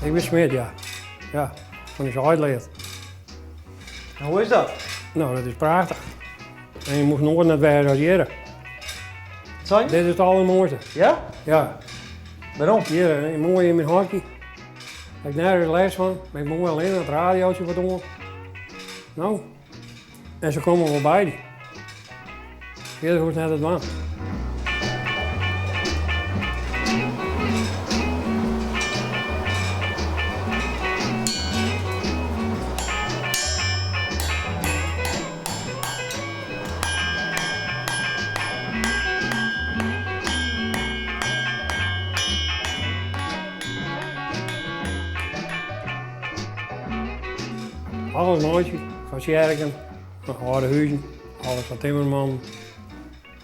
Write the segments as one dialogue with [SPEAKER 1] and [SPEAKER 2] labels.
[SPEAKER 1] Ik bin smid, ja. Ja, fan ús heit leard.
[SPEAKER 2] En hoe is dat?
[SPEAKER 1] No, dat is prachtich. En je moest noait net wêze as hjirre.
[SPEAKER 2] Sorry?
[SPEAKER 1] Dit is it allermoaiste.
[SPEAKER 2] Ja?
[SPEAKER 1] Ja.
[SPEAKER 2] Wêrom?
[SPEAKER 1] Hjir, moai yn myn hokje. Heb ik nergens lêst fan. Ben ik moai allinnich, it radiootje wat oan. No, en se komme wol by dy. Fierder hoechst net te dwaan. Alles meitsje, fan tsjerken, fan âlde huzen, alles fan timmermannen,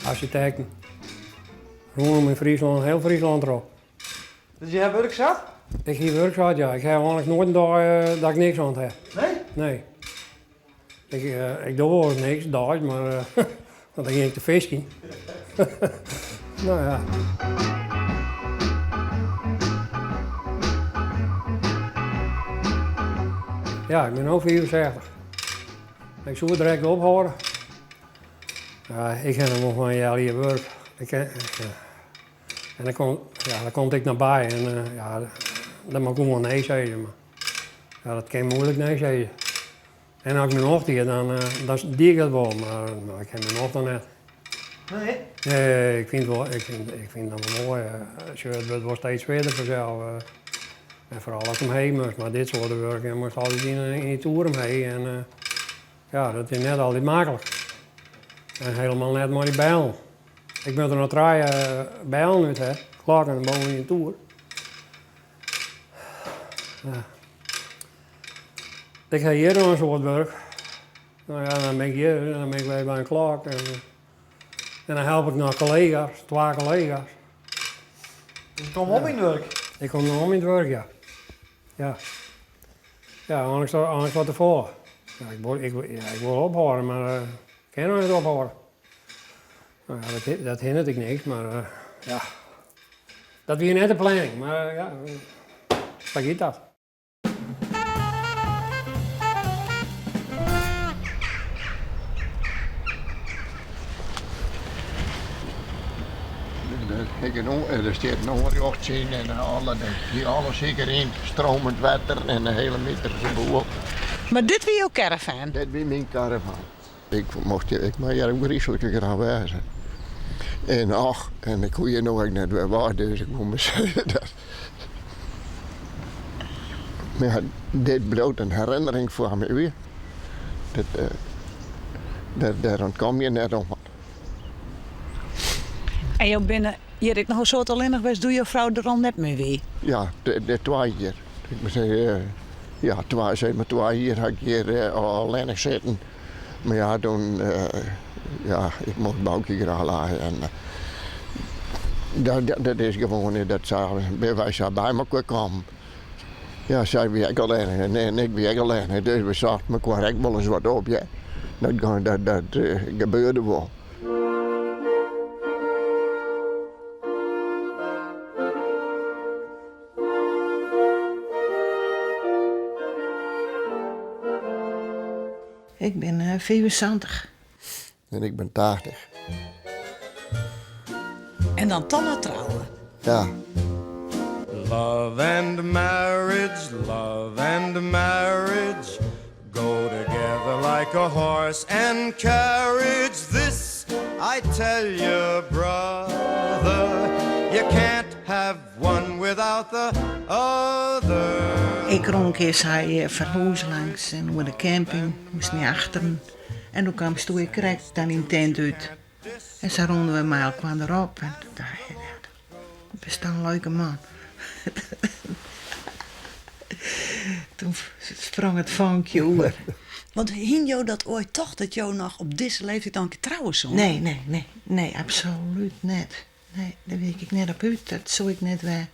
[SPEAKER 1] arsjitekten. Rûnom yn Fryslân, hiel Fryslân troch.
[SPEAKER 2] Dus je ha wurk sat?
[SPEAKER 1] Ik hie wurk sat, ja. Ik ha eigentlik noait in dei dat ik niks oan ha.
[SPEAKER 2] Nee?
[SPEAKER 1] Nee. Ik, ik doch wolris niks, deis, mar want dan gean ik te fiskjen. No ja. Ja, ik bin no 65. Ik soe direkt ophâlde. Ja, ik ha noch wol fan in healjier wurk. Ik, en dan komt, ja, dan komt ek noch by en ja, dan moat ik gewoan nee sizze. Mar ja, dat kin muoilik nee sizze. En as ik myn nocht hie, dan, dan die ik dat wol, mar ik ha myn nocht noch net.
[SPEAKER 2] Nee?
[SPEAKER 1] Nee, ik fyn it wol, ik fyn, ik fyn it noch wol moai. Sjoch, it wurdt wol steeds swierder fansels. En foaral as it omheech moat, mar dit soarte wurk, dan moatst altyd yn dy toer omheech en ja, dat is net altyd maklik. En helemaal net mei dy bellen. Ik moat der noch trije bellen út ha, klokken boven yn de toer. Ja. Ik ha hjir noch in soad wurk. No ja, dan bin ik hjir, dan bin ik wer by in klok en, en dan help ik noch kollega's, twa kollega's.
[SPEAKER 2] Dus je komme om yn it wurk?
[SPEAKER 1] Ik kom noch om yn it wurk, ja. Ja. Ja, eins, eins wat te folle. Ja, ik wol, ik, ja, ik wol ophâlde, mar ik kin noch net ophâlde. No ja, dat, dat hinderet ek niks, mar ja. Dat wie net de planning, mar ja, sa giet dat.
[SPEAKER 3] Der stiet in oanrjocht yn en alle, alles siet deryn, stromend wetter en de hiele miterse boel.
[SPEAKER 4] Mar dit wie jo caravan?
[SPEAKER 3] Dit wie myn caravan. Ik mocht hjir, ik mei hjir ôfgryslike graach wêze. En och, en ik koe hjir no ek net wer wei, dus ik woe mar sizze dat. Mar ja, dit bliuwt in herinnering foar my, wie. Dat, uh, dêr ûntkom je net oan.
[SPEAKER 4] En jo binne hjir ek noch in soad allinnich west doe jo frou der al net mear wie?
[SPEAKER 3] Ja, de twa jier. Ik moet zeggen, ja, twa, zeg maar twa jier ha ik hjir allinnich sitten. Mar ja, toen, ja, ik mocht Boukje graach lije. En dat, dat is gewoan, dat sa, binne wy sa by mekoar kommen. Ja, sy wie ek allinnich en, en ik wie ek allinnich, dus we sochten mekoar ek wolris wat op, ja. Dat, dat, dat gebeurde wol.
[SPEAKER 4] Ik bin 75.
[SPEAKER 3] En ik bin 80.
[SPEAKER 4] En dan toch noch trouwe.
[SPEAKER 3] Ja.
[SPEAKER 5] Love and marriage, love and marriage go together like a horse and carriage. This I tell you, brother, you can't have one without the other.
[SPEAKER 4] Ik rûn in kear sy ferhûs langs en oer de camping, moast nei achteren. En doe kaamst doe ek krekt dan yn tent út. En sa rûnen we mei elkoar derop en toen dacht ik, ja, bist in leuke man. Toen sprong it fonkje oer.
[SPEAKER 6] Want hiene jo dat oait tocht dat jo noch op dizze leeftiid noch in kear trouwe soene?
[SPEAKER 4] Nee, nee, nee, nee, absolút net. Nee, dêr wie ik net op út. Dat soe ik net wer.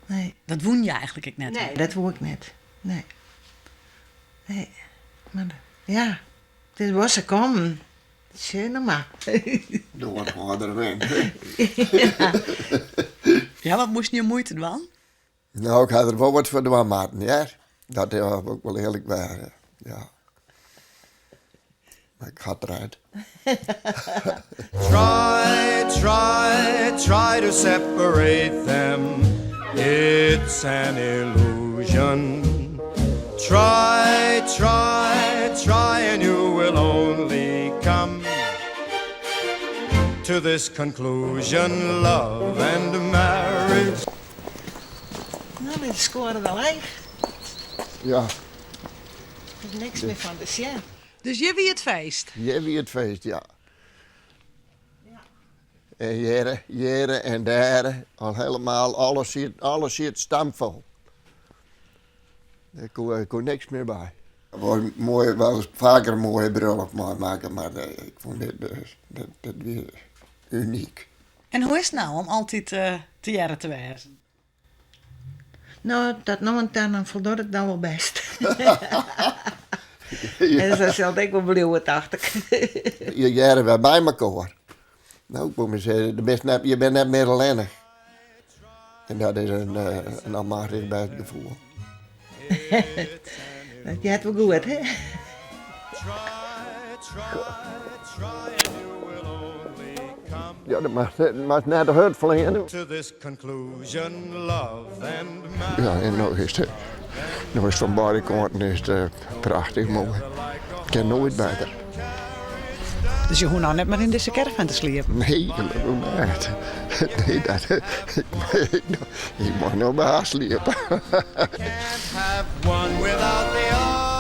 [SPEAKER 4] Nee.
[SPEAKER 6] Dat woene je eigentlik ek net?
[SPEAKER 4] Nee, dat woe ik net. Nee. Nee. Mar ja, it is wol sa kommen. Sjoch no mar.
[SPEAKER 3] Doe wat âlder wend.
[SPEAKER 6] Ja, wat moasten jo muoite dwaan?
[SPEAKER 3] No, ik ha der wol wat foar dwaan moatten, hear. Dat is ek wol earlik waar, ja. Mar ik ha it ret.
[SPEAKER 5] Try, try, try to separate them. It's an illusion. Try, try, try, and you will only come to this conclusion love and marriage.
[SPEAKER 4] No, dit skoare wel leech.
[SPEAKER 3] Ja.
[SPEAKER 4] Der is niks mear fan te sjen.
[SPEAKER 6] Dus hjir wie it feest?
[SPEAKER 3] Hjir wie it feest, ja. En hjirre, hjirre en dêr, al helemaal, alles siet, alles siet stampfol. Der koe, koe niks mear by. Wol moai, wel faker in moaie brulloft meimakke, mar ik fûn dit, dit, dit wie unyk.
[SPEAKER 6] En hoe is it no om altyd tegearre te wêzen?
[SPEAKER 4] No, dat no en dan foldocht it dan wol bêst. En sa sil it ek wol bliuwe, tocht ik.
[SPEAKER 3] Je hearre wer by mekoar. No, ik wol mar sizze, do bist net, je binne net mear allinnich. En dat is in, in almachtich bêst gefoel.
[SPEAKER 4] Dat heart wol goed, hè?
[SPEAKER 3] Ja, dat moatst net te hurd fleane. Ja, en no is it, no is fan beide kanten is it prachtich moai. Kin noait better.
[SPEAKER 6] Dus je hoege no net mear yn dizze caravan te sliepen?
[SPEAKER 3] Nee, gelokkich net. Nee, dat, ik mei no by har sliepe.
[SPEAKER 5] Can't have one without the other.